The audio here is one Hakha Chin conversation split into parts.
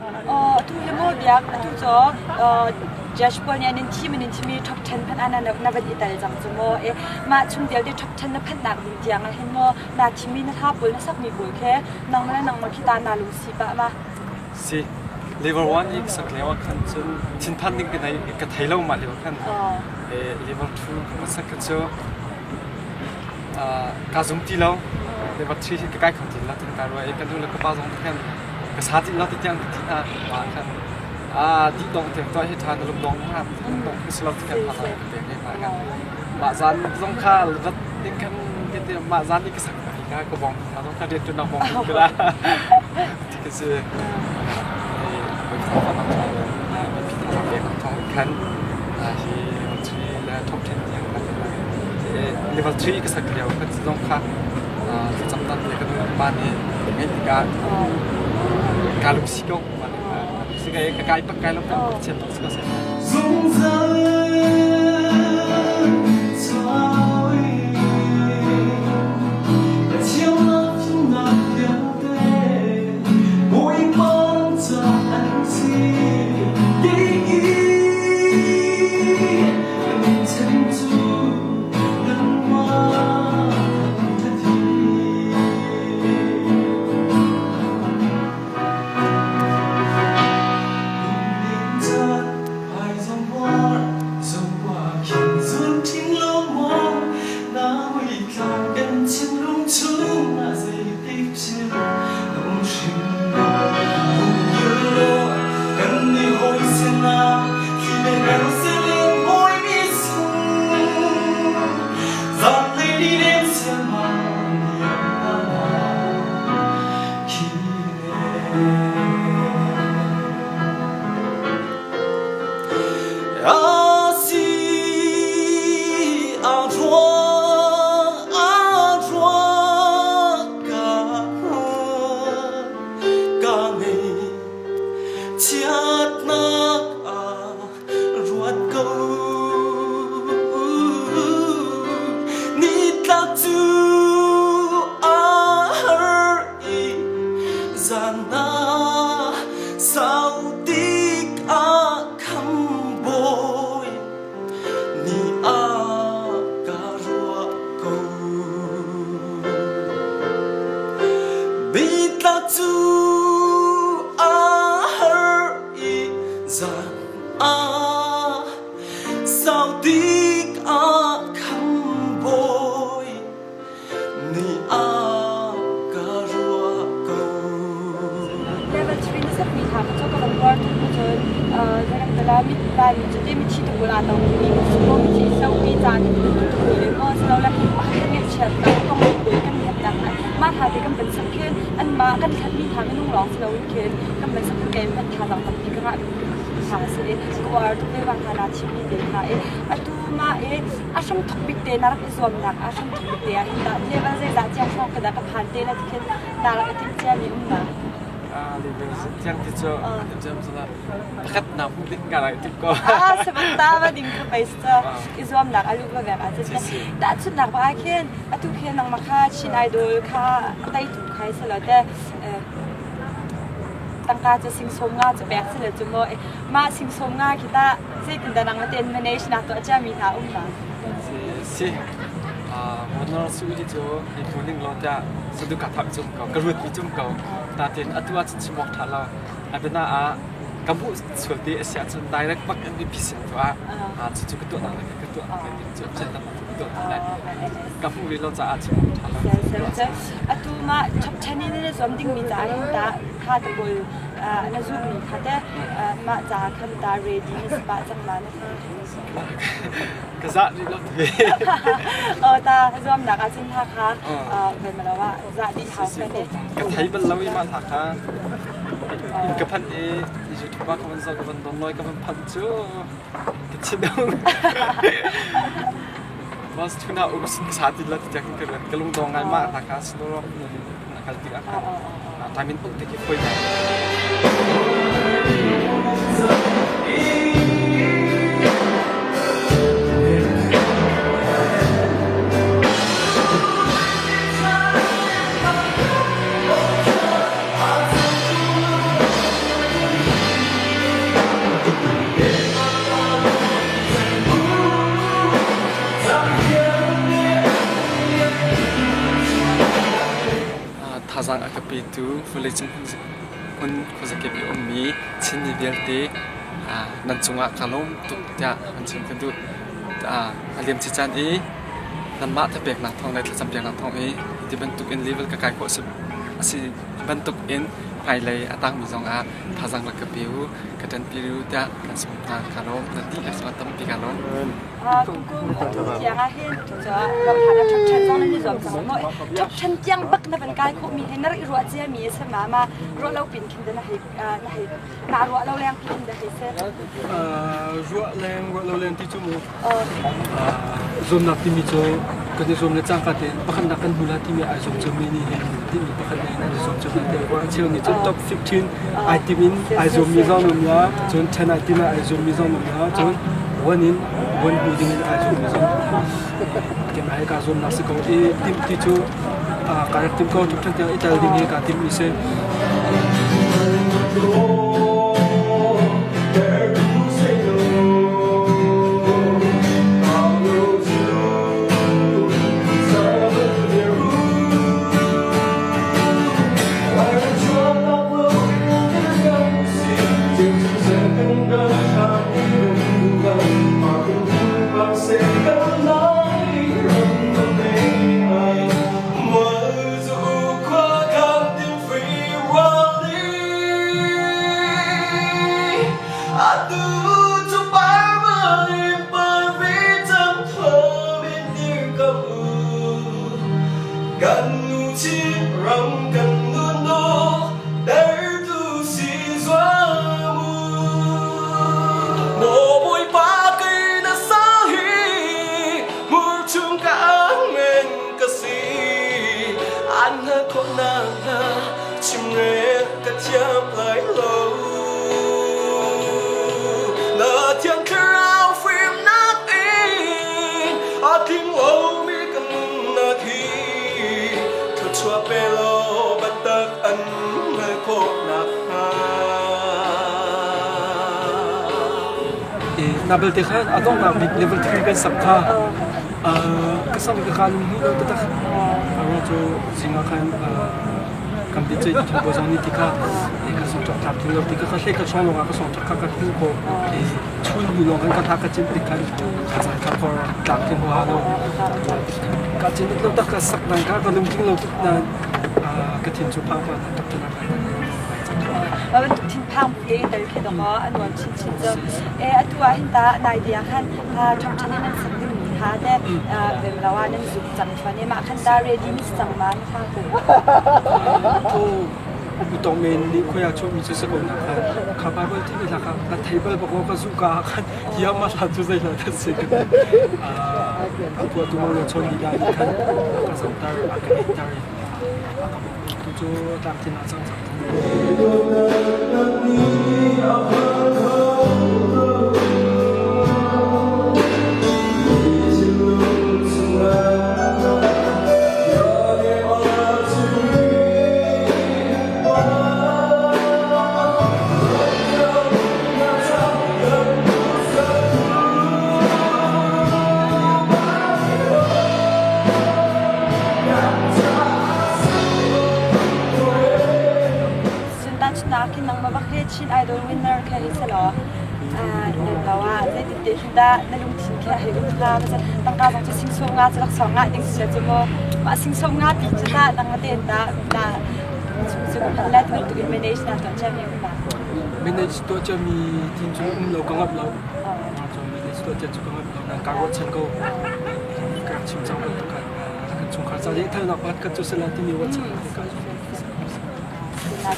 Atu hi maw biak atu cu judge pawl nih an in thim an in thim i top 10 phanh ah na van i tel cang cu maw? Mah chung vialte top 10 na phanhnak ding tiang ah hin maw naa thimmi na hla pawl na sakmi pawl khi nangmah le nangmah khi ta naa lungsi pah ma? Si. Level 1 i ka sak lio ah khan cun thinphan ding ka thei lo mah lio khan. Level 2 ka sak kha cu kaa zum ti lo. Level 3 hi ka kai kho ti lo tin ka ruah i ka nu le ka pa zong khan ka sa ti lo ti tiang ka ti hna mah khan dih dong tiang tuah hi ṭha na lung dong ha lung dong khi si lo ti khan phan ka te he mah khan mah zan zong kha rat ding khan ka ti mah zan i ka sak hi kha ka bong hna zong kha rian ṭuan bong ka la ti ka si khan hi le top 10 tiang level 3 ka sak lio kha zong kha thlacam tan te ka nu pa nih ngeih tikah kaa lungsi ko si ka ka kai pak kai lo kan chiat tuk si ko seh. Zungzal cawi ka thiamnak fimnak vialte Bawipa ram ca an si kei i ka min cu nangmah na thi. Chiatnak ah ruat ko nitlak cu a har i zan ah sau tik ah khambawi ni ah ka ruah ko nitlak cu a har i zan ah sau tik ah khambawi ni ah ka ruah ko. Level 3 na sakmi hna kha cu ka van uar tuk cun zeirang tala mit laimi cu te mithi tukul aa tong mi kan si ko mithi sopi caan tukul le maw silole pakhat kan ngaihchiatnak tong tukul kan hlepnak mah hla te kan van sak khin anmah kan hlatmi hna minung lawng si loin khin kan van sak khin kei hmanh thazaang tampi ka ngah hna si i ka uar tuk ve wa hna naa thimmi te hna i atu mah i a hram thok bik te na rak i zuamnak a hram thok bik te ah hin dah level zeizah tiang hrawng ka dah ka phan te na ti khin na rak i timh cia mi um ma? Level tiang ti cu pakhat na hmuh ding ka rak i timh ko. Ah sabata va ding kha pei cu i zuamnak a luh va vek ah cun tahchunhnak ba ah khin atu khin nangmah kha Chin Idol kha teitu khai selo te tangka cu sing sawm nga cu pek sile cu maw mah sing sawm nga khi tah zeitindah nang na ten manage nak tuah ciami hna um ma? Si honor su hi cu hei tu ning law tiah sadu ka thap cum ko ka ruat mi cum ko natin atu ah cun chim awk tha lo abina ah ka hmuh sual te a si ahcun direct bak in mipi sin tu ah cucu ka tuah nak ka tuah cu ka tuah lai ka hmuh rih lo caah chim awk tha lo. Atu mah top 10 in na zuam dingmi caah hin tah tha te pawl na zumhmi kha te mah ca khan ta ready na si pah cang ma na Ka zah rih lo ve. Oh ta zuamnak ah cun hla kha ve ma lo ah zah dih hau ka te. Ka thei bal lo i mah hla kha in ka phanh i YouTube ah ka van zoh ka van don loi ka van phanh cu ka thinung. Mas tuna um sin ka sa ti la ti tiang ka ka lung dong ngai ma hla kha sino na kal tik ah khan time in uk te khi foi vawleicung hmun khuazakip i ummi Chinmi vialte nan cungah kaa lawm tuk tiah an chim ka duh. A liamcia caan i nanmah thapeknak thawng le thlacampiaknak thawng i ti bantuk in level ka kai khawh a si bantuk in hmailei a tangmi zong ah thazaang rak ka pe u, ka ṭanpi u tiah kan sawm hna. Kaa lawm. Na dihlak cungah tampi kaa lawm. Kum tiang ah hin rauhhlan ah top 10 zong nan i zuam cang maw? Top 10 tiang bak na van kai khawhmi hi na rak i ruah ciami a si ma? Ma ruah lo pin khin na hei na hei na ruah lo leng pin da hei si. Ruah leng ruah lo leng ti cu mu zuamnak timi cu kan i zuam le cangka tein pakhatnak kan hmu la timi ai zuam ciomi nih hin timi pakhat in an i zuam cio hna te a cheu nih cun top 15 ai tim in ai zuammi zong um la cun 10 ai tim ah ai zuammi zong um la cun one in one hmu ding in ai zuammi zong um la keimah he kaa zuamnak si ko i tim ti cu ka rak tim ko top 10 tiang i tel ding hi kaa tim mi si. Ram kan nun dertu si zuam u. Maw Bawipa kei na sa hi mur chung ka men ka si an na khawhnak hna chimrel ka thiam lai lo. Na thiang thlarau fimnak in a tling lomi ka nunnak hi thluachuah pe law biatak an hngalh khawh nakhnga. Na belte khan a donghnak bik level 3 kan sak kha ka sam ka kaan hnu lo taktak. A ruang cu zing ah khan kan ti cei thong bo zong nih ti kha ka song ṭak tlak lo ti kha ka hlei ka chong lawngah ka song ṭak kha ka hnu ko chun hnu lawng kan ka tha ka cin tik khan ka caan kha kor tlak ti hua lo ka cin lo tak ka sak nan kha ka lungtling lo tuk nan ka thin cu phang pa tak tak Bantuk thinphang bu te tel khi dong a nuam chinchin cu. E atu ah hin ta nai dia khan ṭhang ṭhan in nan sak ding mi kha te bem lo ah nan zuk cang chuan e mah khan ta ready mi cang ma ni kha ku. Tu tong men nih khoi a chuah mi cu sakon na kha kha Bible ti mi hla kha ka thei bal bak ka zu ka khan hiam ma hla cu zei hla ta si ka a tua tu mo lo chon ni la ni khan ka zong tar a ka tar a ka tu cu tlam thin a cang cang. Suntan khin nangmah bak hi Chin Idol winner kha hi si law nan lo ah zeitin te hin dah na lungthin khi a hei um hnga tangka zong cu sing nga cu laksawng ngah ding si cu maw mah sing nga pi cu tah nang tein dah na cu cu la ti bantuk in manage na tuah cia mi um ma Manage tuah cia mi tin cu um lo ka ngap lo cu manage tuah cia cu ka ngap lo nan ka ruat chan ko ka rak chim cang bantuk khan kan chungkhar ca deh thalnak pat kan cu sala timi ruat chan ka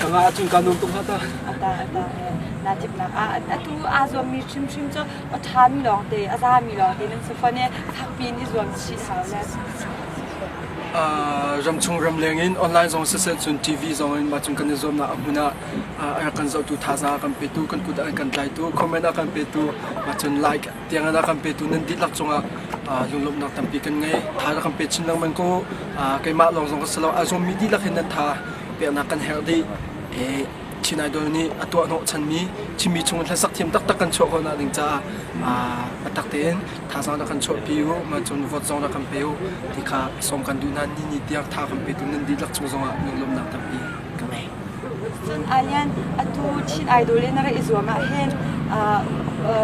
ka nga ahcun ka nuam tuk hnga ta. Ata ata na tipnak ah atu aa zuammi hrimhrim cu a ṭhami lawngte a zami lawngte nan si fawn i fakpi in i zuam chih hau le. Ramchung ramleng in online zong siseh cun TV zong in mah cun kan i zuamnak a hmun ah a rak kan zohtu thazaang a kan petu kan kut ah kan tlaitu comment a kan petu mah cun like tiang in a kan petu nan dihlak cungah lunglawmhnak tampi kan ngei. Tha rak kan pe chin lengmang ko. Keimah lawng zong ka si lo. A zuammi dihlak hin nan tha peknak kan herh dih. Chin Idol nih a tuah hnawhchanmi Chinmi chung in hlasak thiam taktak kan chuah khawhnak ding caah biatak tein thazaang rak kan chuahpi u, mah cun vote zong rak kan pe u ti kha sawm kan duh hna. Ni ni tiang tha kan petu nan dihlak cung zongah lunglawmhnak tampi ka ngei. Cun Alian atu Chin Idol in na rak i zuam ah hin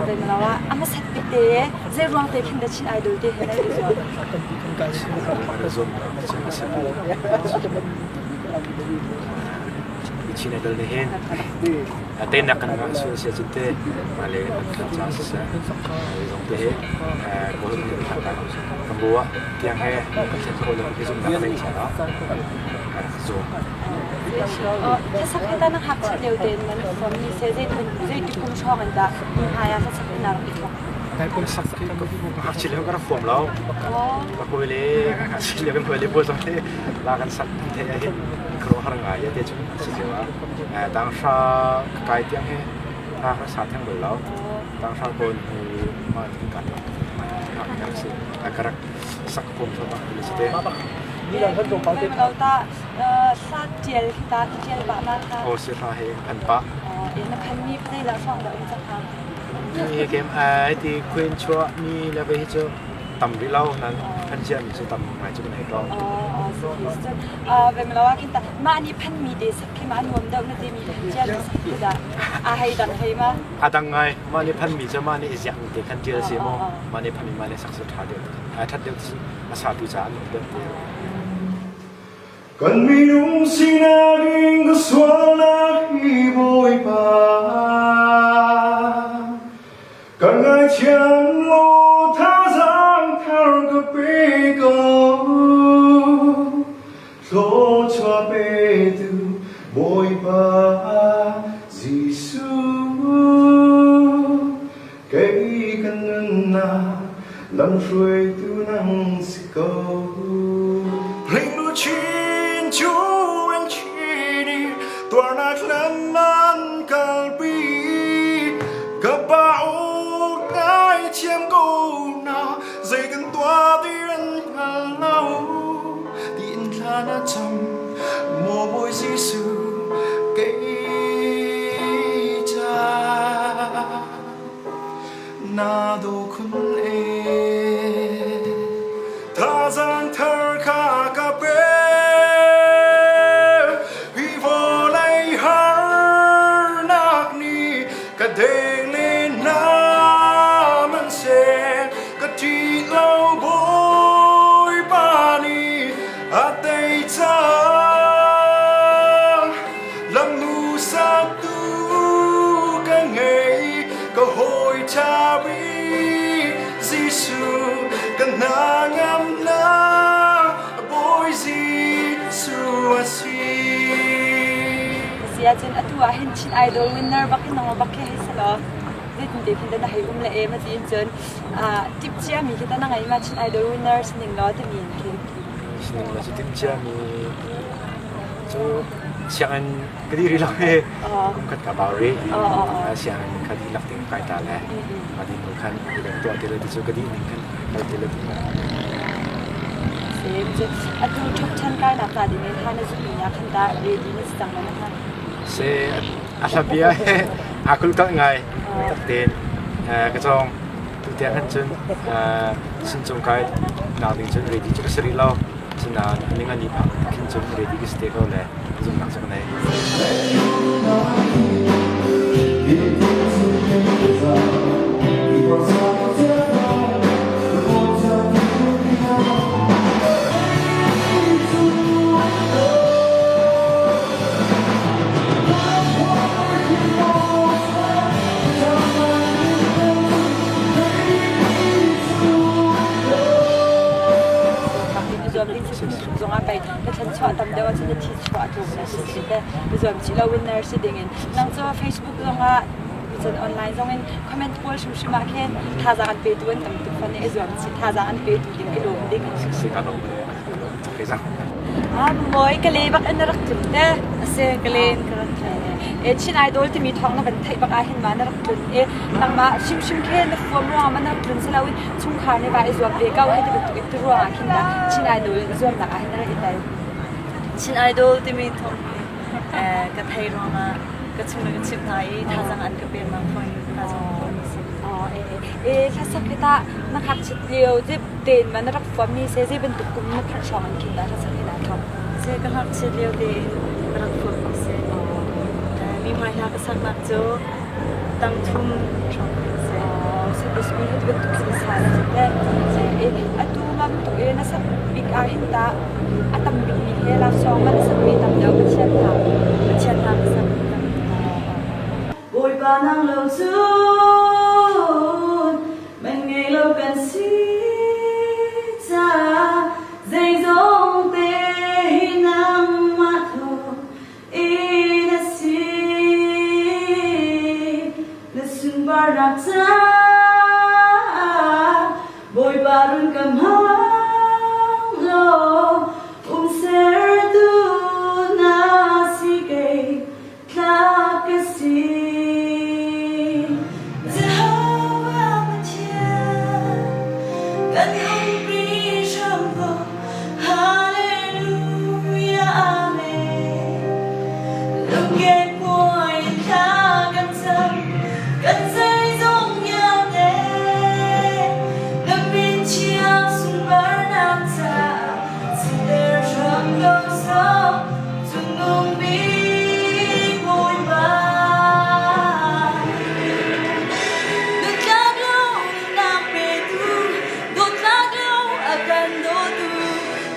vemlo ah a hmasat bik te zei ruang te khin dah Chin Idol te he na rak i zuam? Chin Idol nih hin teinak kan ngah sual sia cun te mah le kan ca siseh zong te hi kawl kan kan bu ah tiang he kan kho lo hi zumnak lei ah kan zuam. Hlasak hi ta na ngakchiat lio tein nan form mi se zeiti kum hrawng in dah hmai ah hlasak in na rak i thawk? Sak hi ngakchia lio ka rak form lo. Ka hawi le ngakchia lio kan hawi le pawl zong hi la kan sak the ah hin khuaruahhar ngai te cu si lio ah tanghra ka kai tiang hi hla ka sa theng bal lo. Tanghra kawn hnu ma kan ka ka si ka rak sak kom thoma si te. Lo ta sa tial khi ta tial ba ma kha. O si hla he phan pa. Na phan mi zei la hrawng dah um cang ha? Hi kem ai ti queen chua mi le ve hi chu tam rih lo nan phan cia mi chu tam ngai chu kan hei ko. Vem lo ah khin ta mah nih phan mi te sak khi ma nuam deuh na ti mi phan cia mi sak khi dah a hei dang hei ma. A dang ngai mah nih phan mi cu mah nih ziak te khan tial si mo mah nih phan mi mah nih sak si tha deuh a that deuh a sa tu ca an um deuh te. Kan minung sinak in ka sualnak hi Bawipa Kan ngaithiam law thazaang thar ka pe ko. Thluachuah petu Bawipa Jesuh kei kan nunnak lamhruaitu nang si ko. Hleinu chin cu an chin i tuarnak hlan an kalpi. Ka pa uk ngai thiam ko na zei kan tuah ti an hngal lo. Tiin thla na cam maw Bawi Jesuh kei ca na daw khun e. Thazaang thar kha ka pe hi vawlei harnak nih ka deng len hna hmanhseh ka ṭih lo Bawipa nih a tei cang lam hmuhsaktu ka ngei ka hawi ṭha bik Jesuh ka hna ngamnak Bawi Jesuh a si. Si ahcun atu ah hin Chin Idol winner bak hin nangmah bak khi hei si law zeitin te khin dah na hei um le em tiin cun tip ciami khi tah na ngei ma Chin Idol winner sining law timi in khin. Sining law cu tip ciami cu sianginn ka dih rih lo i kum khat ka bau rih. Sianginn kha dihlak ding kai ta le a dih hnu khan midang tuah ti lo ti cu ka dih ning khan kal ti lo ti. Atu top 10 kai nak ta ding in ha na zummi na khan ta ready na si cang ma na Se a hlabia he a kulkalh ngai takten ka cawng tu tiang han cun sincung kai nak ding cun ready cu ka si rih lo. Asinain a ning a ni phak khin cun ready ka si te ko le zumhnak cu ka nei. Zuam ding si zong ah pei na thlen chuah tam deuh ahcun na thi chuah a tlawm na si si te zuam chih lo winner si ding in nang cu Facebook zong ah cun online zong in comment pawl hrimhrim ah khin thazaang an petu an tam tuk fan i zuam chih thazaang an petu ding i lawm ding si ka lawm okay zang Ah mawi ka le bak in na rak tlun te. Ase ka le in ka rak tlun. E Chin Idol timi thawng na van theih bak ah hin ma na rak tlun e nangmah hrimhrim khe na fuam ruangah ma na rak tlun silo in chungkhar nih va i zuam ve ko hei ti bantuk in ti ruangah khin dah Chin Idol zuamnak ah hin na rak i tel. Chin Idol timi thawng hi ka thei ruangah ka chung le ka chimh hna i thazaang an ka peknak thawng in ka zuam khawh a si. E hlasak hi tah na ngakchit lio tein ma na rak fuammi se zei bantuk kum na phanh hrawng in khin dah hlasak hi naa thawk? Se ka ngakchit lio tein ka rak fuam mi si. Mi hmai hla ka saknak cu tang thum hrawng a si. Sunday school hi bantuk sin sa na si te. Atu ma bantuk i na sak bik ah hin tah a tam bik mi he love song ma na sak mi tam deuh Pathian hla. Pathian hla ka sak mi tam. Bawipa nang lo cun man ngei lo kan si caah zeizong te hi nangmah thawng in a si. Na sunparnak caah Bawipa run ka hmang law umsertu na si kei tlak ka si. Jehovah Pathian, kan umpi hram ko. Hallelujah, Amen. Lungke puai thla kan cam, kan zeizong vialte. Na min thiang sunparnak caah siter hram ko sawh. Cungnung bik Bawipa. Dawtlak lo nunnak petu, dawtlak lo a kan dawtu,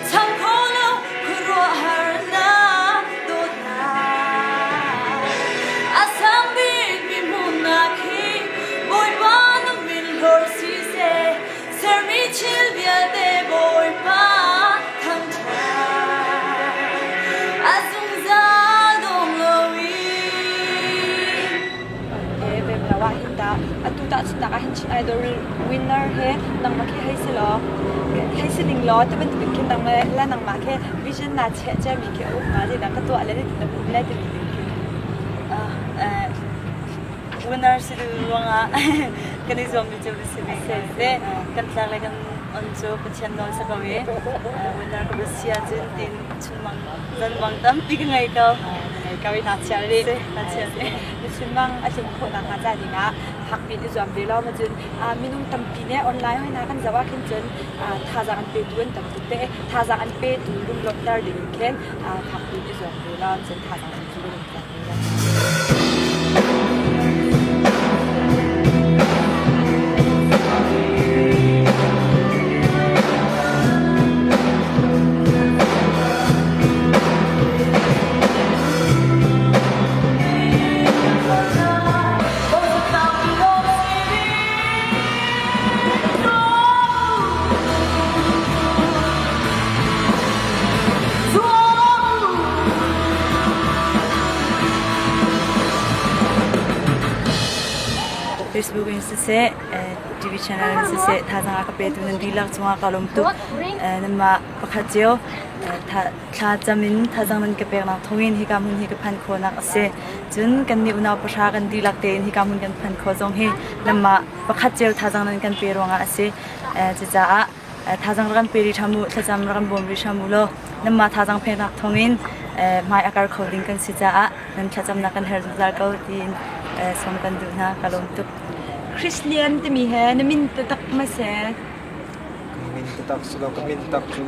cham kho lo khuaruahharnak dawtnak. A sang bikmi hmunnak hi Bawipa na min hlorh siseh, sermi thil vialte Bawipa thangṭhat. A zungzal dong loin. Bemlo ah hin dah atu tahchunhnak ah hin Chin Idol winner he nangmah khi hei si law hei si ning law ti bantuk in khin nangmah le nangmah khi vision naa chiah ciami khi a um hnga zeidah ka tuah le zeitin na um le timi ding khi. Winner si ruangah kan i zuammi cu si ve se kan tlak le kan on cu Pathian nawl si ko i winner ka si ahcun tin chunmang zanmang tampi ka ngei ko. Ngei ko i naa chiah rih. Naa chiah rih. Na chunmang a tlin khawh nakhnga ca dingah fakpi in i zuam ve law ma cun minung tampi nih online hoi hna kan zoh ah khin cun thazaang an petu an tam tuk te thazaang an petu lunglawmhter ding in khin fakpi in i zuam ve law cun thazaang an cu lung Facebook in siseh, TV channel in siseh, thazaang a ka petu nan dihlak cungah ka lawm tuk. Nanmah pakhat cio thla cam in thazaang nan ka peknak thawngin hika hmun hi ka phanh khawhnak a si. Cun kannih unau pahra kan dihlak tein hika hmun kan phanh khawh zong hi nanmah pakhat cio thazaang nan kan pe ruangah a si. Cucaah Thazaang rak kan pe rih hram u, thlacam rak kan bawm rih hram u law nanmah thazaang peknak thawngin hmai a kar kho ding kan si caah nan thlacamnak kan herh zungzal ko tiin sawm kan duh hna. Ka lawm tuk. Christian timi he na min taktak ma si? Ka min taktak si lo, ka min tak cu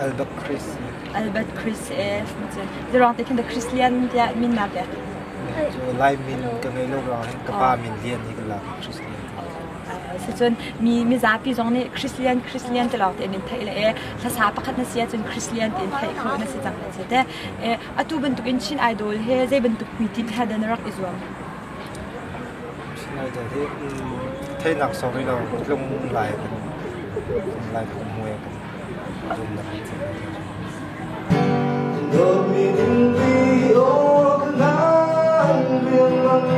Albert Chris. Albert Chris e. Zirong te khin the Christian tiah min na pek. Cu Lai min ka ngei lo ruang hin ka pa min Lian hi ka lak Christian. Sicun mi mizapi zong nih Christian Christian ti lawng tein in theih le e hlasa pakhat na si ahcun Christian tiin theih khawh na si cang na si te. E atu bantukin Chin Idol he zei bantuk hmuitinh he dah na rak i zuam? Chin Idol hi theihnak sorry lo tlung lai kan tlung lai kan hmuai kan zum na kan Dawtmi dingpi aw ka ngan riangmang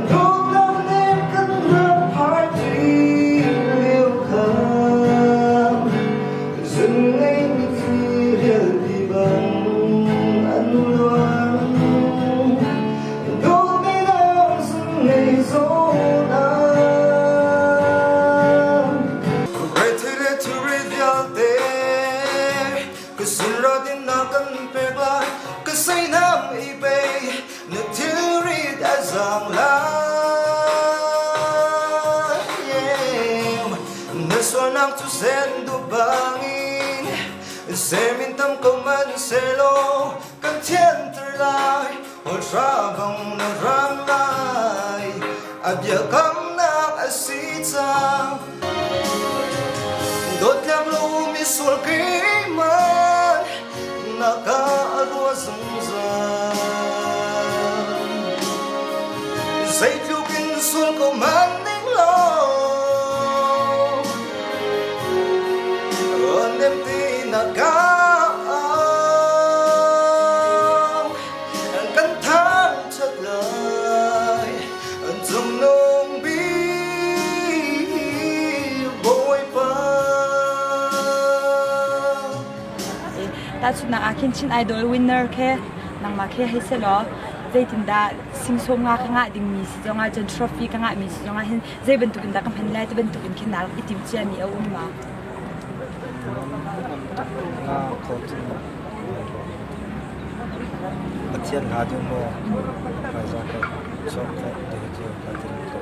Dawtnak nih kan rak phai ṭi lio kha Zun ngei mitthli rialpi bang an luang Dawtmi dang zun ngei zawn ah Rethei le thilri vialte ka sinratin na kan pek lai ka seinam i pe na thilrit a zaang lai na sualnak cu sen duh bangin zemin tam ko man selaw kan thianter lai. Hawlhra bang na ram lai a biakamnak a si cang Dawtnak lo misual keimah na ka ruah zungzal Zeitluk in sual ko hmanh ning law Nem ti na ka Kan thangṭhat lai cungnung bik Bawipa. Tahchunhnak ah khin Chin Idol winner khe nangmah khe hei seh law zeitindah singsawm nga ka ngah dingmi si zongah cun trophy ka ngahmi si zongah hin zei bantuk in dah ka hman lai ti bantuk in khin naa rak i tim ciami a um ma? Nga kho cun Pathian hla cu maw hmaizah ka sawm khawh ti hi cu ka ti ko.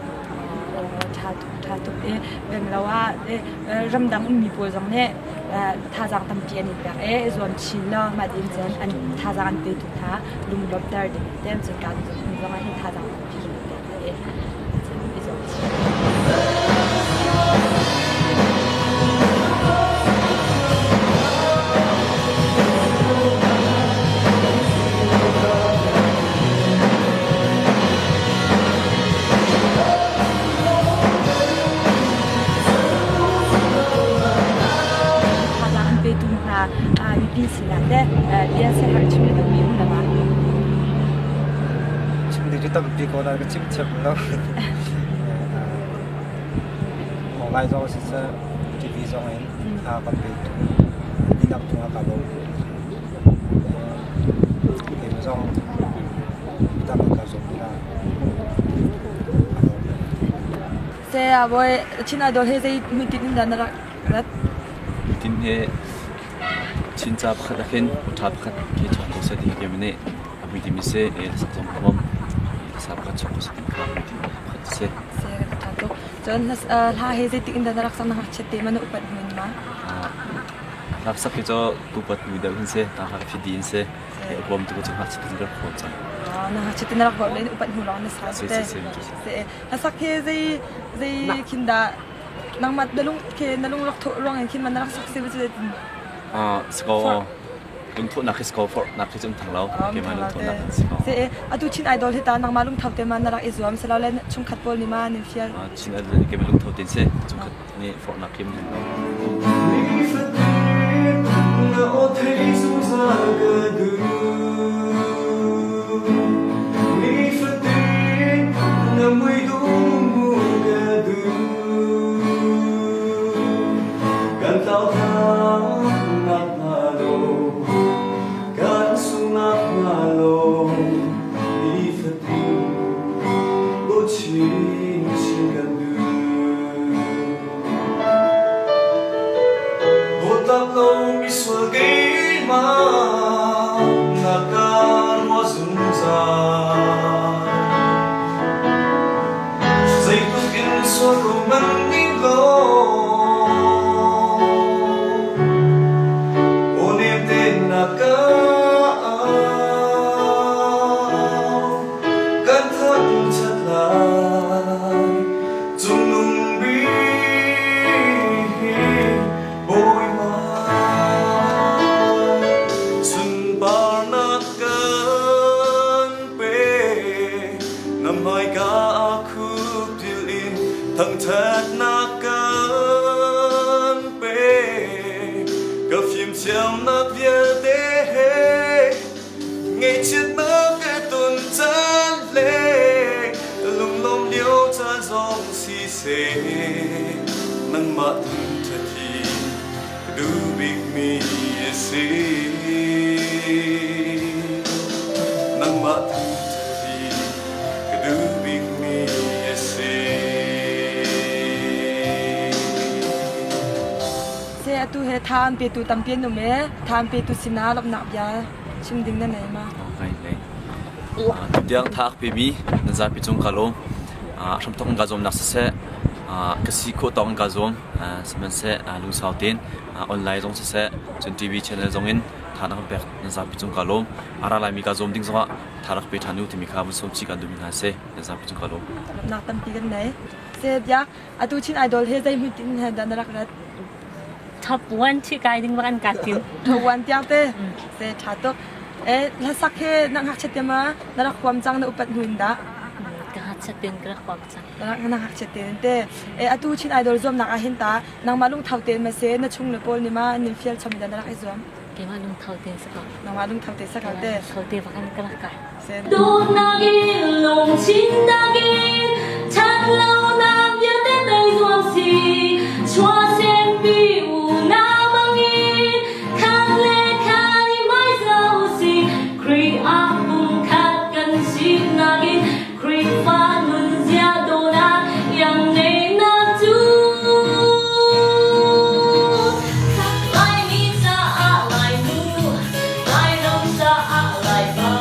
Ṭha tuk, ṭha tuk i rem lo ah ramdang ummi pawl zong nih thazaang tampi an i pek i zuam chin law mah din cun an thazaang an petu hna lunglawmhter ding in cun kan zong ah hin thazaang tampi kan i pek i i zuam chin. Thazaang an petu hna mipi sinah teh bia siaherh chim na duhmi um le ma? Chim ding cu tampi ko nain ka chim thiam lo. Online zong siseh, TV zong in tha kan petu dihlak cungah kaa lawm. Keimah zong tam kaa zuam hna. Saya boy, Chin Idol he zei hmuitinh in dah na rak rat? Hmuitinh he Chin ca pakhat ah khin ṭha pakhat khi chuak ko seh ti hi keimah nih a hmuitinh mi si i hlasak zong ka bawmh. Hlasa pakhat chuak ko seh ti kha hmuitinh pakhat a si. Saya kan ṭha tuk. Cun hla he zeitik in dah na rak sak na ngakchiat te ma na upat hnu in ma? Hla sak hi cu tupat hnu deuh hin si, ta hla ka fit in si. A bawm tu cu ngakchiat in ka rak bawm cang. Na ngakchiat in na rak bawm le upat hnu lawng na sa Si te. si si. Si. Hlasak hi zei zei khin dah nangmah na lung khi na lung rak thawh ruang in khin ma na rak sak si ba cu zeitin? Ah, si ko. Lungthawhnak hi si ko, forhnak hi cu um theng lo. Keimah lungthawhnak si ko. Si atu Chin Idol hi ta nangmah lungtho te ma na rak i zuam si lo le chungkhat pawl nih ma nin fial? Chin Idol hi keimah lungtho tein si. Chungkhat nih forhnak hi um theng lo. Nifatin na aw thei zungzal ka duh Nifatin na mui dum mu ka duh Kan tlau nak hnga lo Kan sungnak hnga lo Nifatin dawt chin chin kan duh Dawtnak lo misual keimah na ka ruah zungzal. Zeitluk in sual ko man ning law, aw nem tein na ka au. Kan thangṭhat lai cungnung bik Bawipa. Sunparnak kan pe, na hmaika ah khupdil in thangṭhatnak kan pe. Ka fimthiamnak vialte he Ngaihchiatnak ka ton caan le lunglawm lio caan zong siseh nangmah thangṭhat hi ka duh bikmi a si. Nangmah thangṭhat hi ka duh bikmi a si. Se atu he tha an petu tampi an um e tha an petu sinah lawmhnak bia chim ding na nei ma? Ngai ngai. Tutiang tha ak pemi nan zapi cung ka lawm. Hramthok in ka zuamnak siseh, ka si khawh tawk in ka zuam. Sihmanhseh lungsau tein online zong siseh, cun TV channel zong in. Tha na kan pek nan zapi cung ka lawm. A ra laimi ka zuam ding zongah tha rak pe ṭhan u timi kha vun sawm chih kan duhmi hna si. Nan zapi cung ka lawm. Lawmhnak tampi kan nei. Se biak atu Chin Idol he zei hmuitinh he dah na rak rat? Top 1 thi kai ding bak an ka tim. Top 1 tiang te. Se ṭha tuk. E hlasak he na ngakchiat te ma na rak huam cang na upat hnu in dah? Ka ngakchiat ten ka rak huam cang. Na ngakchiat te te. E atu Chin Idol zuamnak ah hin ta nangmah lungtho tein ma se na chung le pawl nih ma nin fial chom in dah na rak i zuam? Keimah lungtho tein sa ko. Nangmah lungtho te sa ko te. Lungtho te bak in ka rak kai. Dawtnak in lungthinnak in ṭhatlonak vialte tei zuam si. Chuahsempi unau bangin khat le khat i hmaiza u sih. Khrih ah pumkhat kan sinak in Khrihfa nunzia dawhnak iangneihnak cu Laimi caah Lainu, Lairam caah Laipa.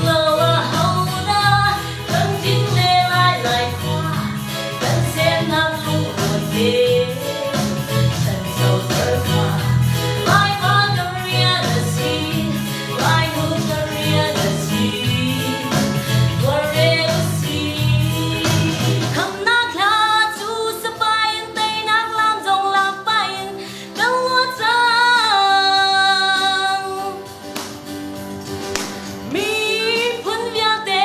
Lo ah hodah kan din le lai lai khua, kan semnak lungrual te, ṭhanchoter kha Laipa kan rian a si, Lainu kan rian a si. Tuar u sih. Khamnak hla cu sapai in teinak lam zong lak pah in kan luat cang. Miphun vialte,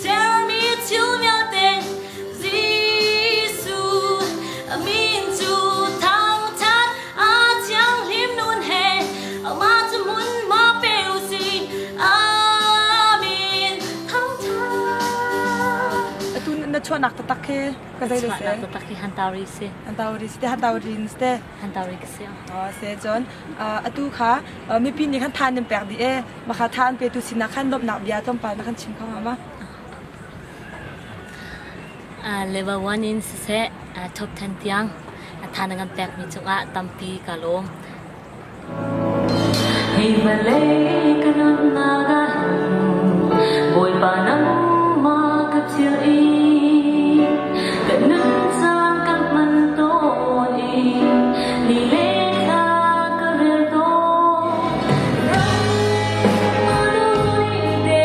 sermi thil vialte, Jesuh a min cu thangṭhat a thianghlim nun he amah cu hmunhma pe u sih. Amen. Thangṭhat. Atu na chuahnak taktak khi ka zei le se? Chuahnak taktak hi Hantauri si. Hantauri si te Hantauri in si te. Hantauri ka si. Oh, se cun atu kha mipi nih khan than in pek dih e maka than pe tu sinah khan lawmhnak bia tlawmpal na kan chim kho hnga ma? Level 1 in siseh top 10 tiang tha na kan pekmi cungah tampi ka lawm. Hei vawlei ka nunnak ah Bawipa nangmah ka philh i ka nun caan ka hman tawn i ni le thla ka rel tawn. Nangmah duhning te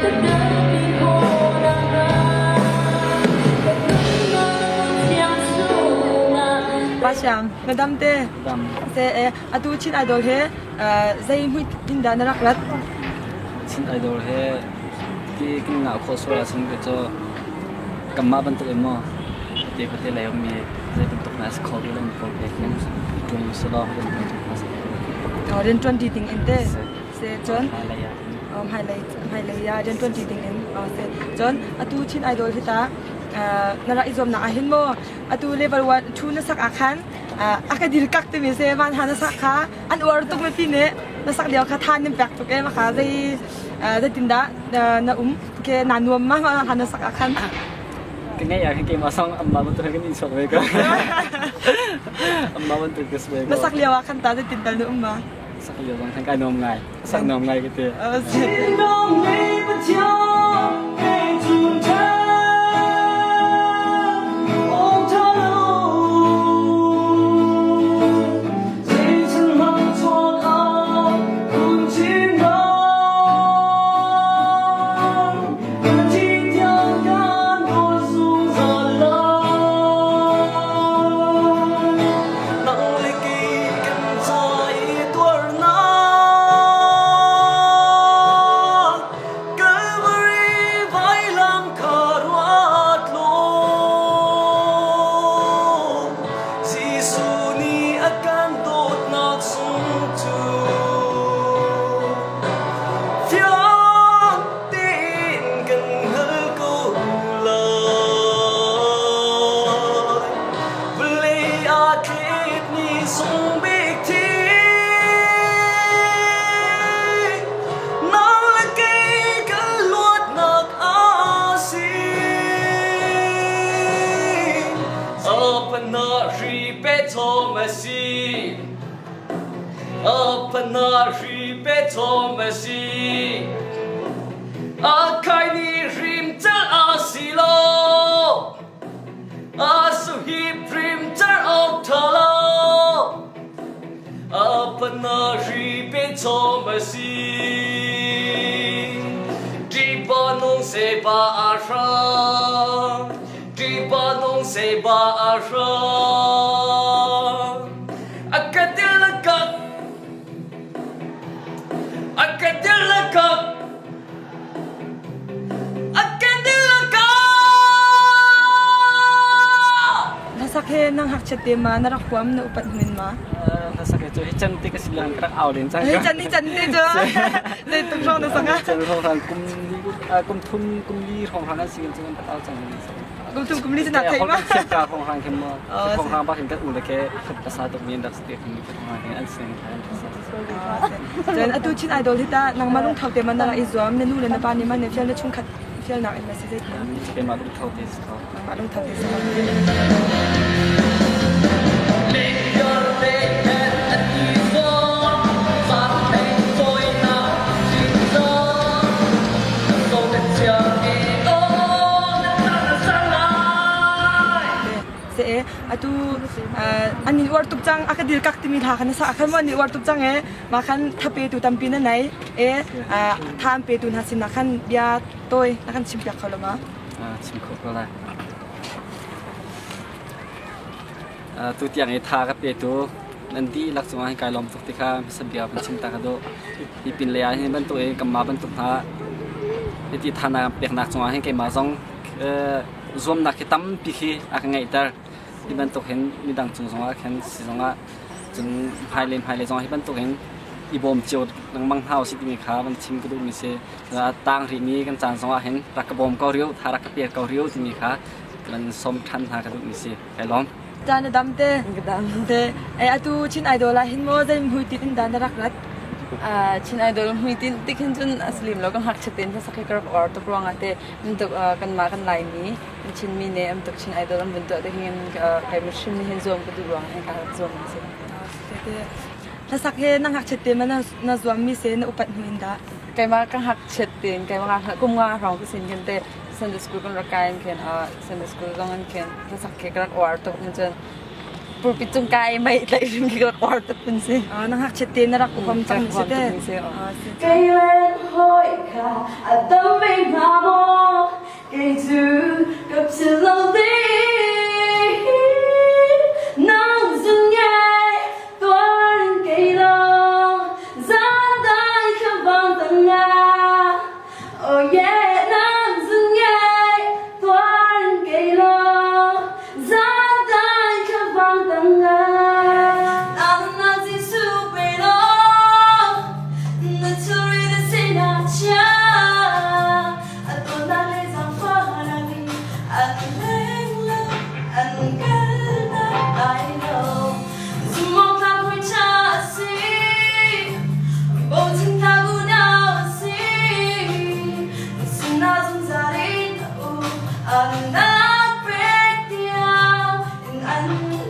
ka kalpi khawh nakhnga ka nunnak thiang chungah Pa Siang, madam te. Se atu Chin Idol he zei hmui in dah na rak rat? Chin Idol he ti kan ngah khawh sual ahcun ka cu kanmah bantuk in maw te khuate lei ummi zei bantuk na si kho rih lo mi pawl he khin ṭuan u sih law rian ṭuan hna sih. Rian ṭuan ṭi ding in te. Se cun hmailei hmailei ah rian ṭuan ṭi ding in se cun atu Chin Idol hi ta na rak i zuamnak ah hin maw atu level 1 2 na sak ah khan a ka dil kak timi se van ha na sak kha an uar tuk mi pi nih na sak lio kha tha nim pek tuk e ma kha zei zeitindah na um ke na nuam ma ma ha na sak ah khan Ka ngai ah khan keimah song amma bantuk kan in sok ve ko. Amma bantuk ka si ve ko. Na sak lio ah khan ta zeitin tal na um ma? Sak lio zong khan kai nuam ngai. Sak nuam ngai ka ti. Fiang tein kan hngal ko lai. Vawlei aa tletmi sungbik thi nang le kei kan luatnak a si. Apana hri pe chom a si. Apana hri pe chom a si. A khai ni hrim cal a si lo. A su hi prim car awk tha lo. Apana hri. chom a si. Ṭipa nung se ba a hrang, ṭipa nung se ba a hrang. A ka dil a kak, a ka dil a kak, a ka dil a kak. Hlasak he nang hngakchiat te ma na rak huam na upat hmin ma? Hlasak he cu hi can te ka si lang ka rak au len cang. Hi can hi can te cu zei tuk hrawng na sak ah? Can hrawng hrawng kum li kum thum kum li hrawng hrawng an si kan cu kan rak au cang. Kum thum kum li cu na theih ma? Thiam ka hrawng hrawng khin mo hrawng hrawng bak hin kan u le ke ka sa tuk mi an rak si te khin hrawng hrawng hin an sing an sa. Cun atu Chin Idol hi ta nangmah lungtho te man na i zuam na nu le na pa nih man ne fial na chungkhat fialnak in na si zei Keimah lungtho te si ko. Nangmah lungtho te si ko. Se atu an in uar tuk cang a ka dil kak timi hla khan sa khan mo an in uar tuk cang e ma khan thape tu tampi na nei e tha an pe tu hna sin na khan bia toi na kan chim piak kho lo ma Chim kho ko lai. Tu tiang i tha ka petu nan dihlak cungah hin kai lawm tuk ti kha hmasa bia van chim ta ka duh. Hi pin lei ah hin bantuk in kanmah bantuk hna hiti tha na peknak cungah hin keimah zong zuamnak hi tampi khi a ka ngeihter. Hi bantuk hin midang cung zongah khin si zongah cun hmailei hmailei zongah hi bantuk hin i bawm cio lengmang hna usih timi kha van chim ka duhmi si. Tang rihmi kan caan zongah hin rak ka bawm ko rih u, tha rak ka pe ko rih u timi kha kan sawm ṭhan hna ka duhmi si. Kai lawm. Ta na dam te. Ka dam. Te. E atu Chin Idol ah hin maw zei hmuitit in dah na rak rat? Chin Idol hmuitin tik hin cun aslim lo kan ngakchia tein hlasak hi ka rak uar tuk ruangah te tuk kanmah kan Laimi kan Chinmi nih am tuk Chin Idol an vun tuah te hin kai hrim hin zuam ka duh ruangah hin ka rak zuam si. Hlasak he na ngakchiat te ma na zuam mi se na upat hnu in dah? Keimah ka ngakchiat tein keimah kum nga hrawng ka sin khin te Sunday school kan rak kai in khin Sunday school zong in khin hlasak khi ka rak uar tuk hin cun pulpit cung kai mei tlaih hrim khi ka rak uar tuk hun si. Na ngakchiat te na rak huam cang si te. Kei le hawi kha a dam ve hnga maw kei cu ka philh lo ding nang zun ngai tuar in kei lawng zan dai thlavang tangah Oh yeah, nang zun ngai tuar in kei lawng zan dai thlavang tangah Nang Jesuh pe law na thilri na sinah chia a dawtnak le zaangfahnak in an leng lo an kaltak lai lo zumhawktlak hawi ṭha a si bochan tlak unau a si sinah zungzal in a um a nunnak pek tiang in an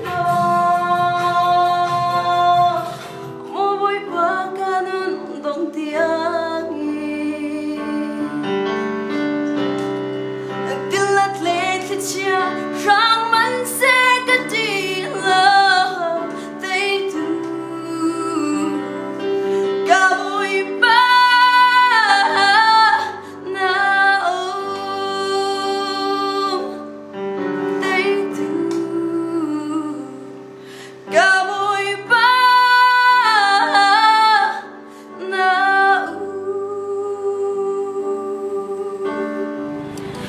daw Maw Bawipa ka nun dong tiangin Tilet le thlichia hrang man seh ka ti lo teitu ka Bawipa na um teitu ka Bawipa na um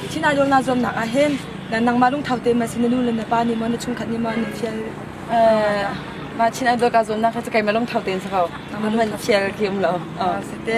Chin Idol na zuamnak ah hin na nangmah lungtho te ma si na nu le na pa nih maw na chungkhat nih maw an fial Mah Chin Idol ka zuamnak hi cu keimah lungtho tein si ko. Man fial khi um lo. Si te.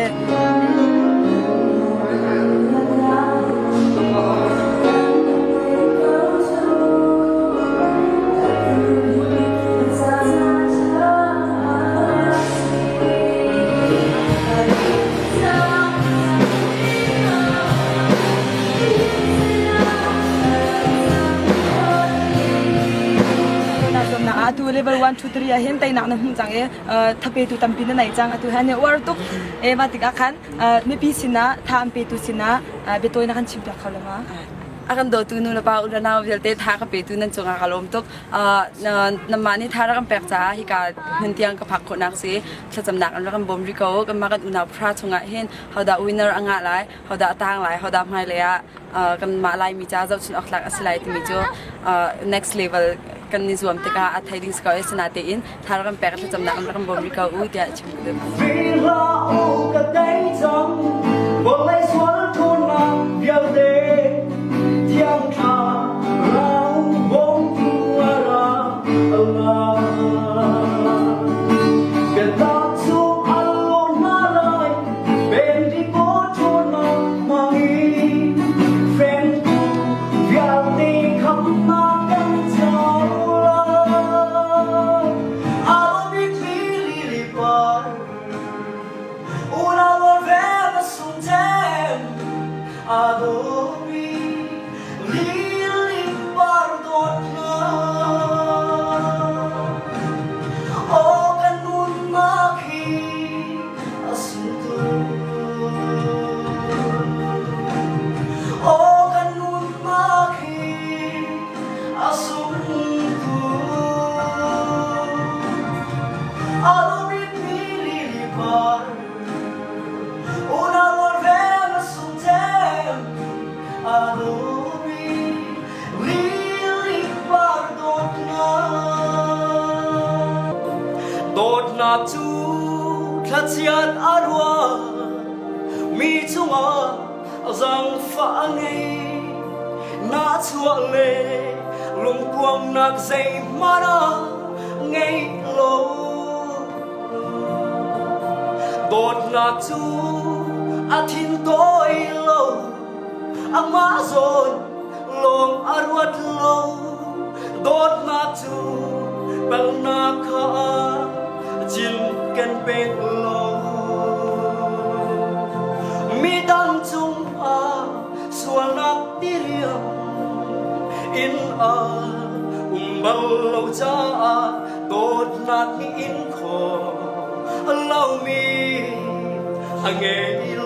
Atu level 1 2 3 ah hin teinak na hmuh cang i thapetu tampi na nei cang atu han uar tuk e ma tikah khan mipi sinah tha an petu sinah biatawi na kan chim piak kho lo ma? A kan dawtu nu le pa u le nau vialte tha ka petu nan cungah ka lawm tuk. Nanmah nih tha rak kan pek caah hika hmun tiang ka phak khawhnak si. Thlacamnak in rak kan bawm rih ko. Kanmah kan unau pahra chungah hin hodah winner a ngah lai, hodah a tang lai, hodah hmailei ah kanmah Laimi ca zohchun awk tlak a si lai timi cu next level kan i zuam tikah a thei ding si ko i asinain tha rak kan pek thlacamnak in rak kan bawm rih ko u tiah chim ka duh. Dawtnak cu thlachiat a ruah mi cungah zaangfah a ngei. Nahchuah le lungpuamnak zeihmanh a ngei lo. Dawtnak cu a thin tawi lo, amah zawn lawng a ruat lo. Dawtnak cu palhnak kha cinken peng lo. Midang cungah sualnak diriam in a um bal lo caah dawtnak nih in khawh lomi a ngei.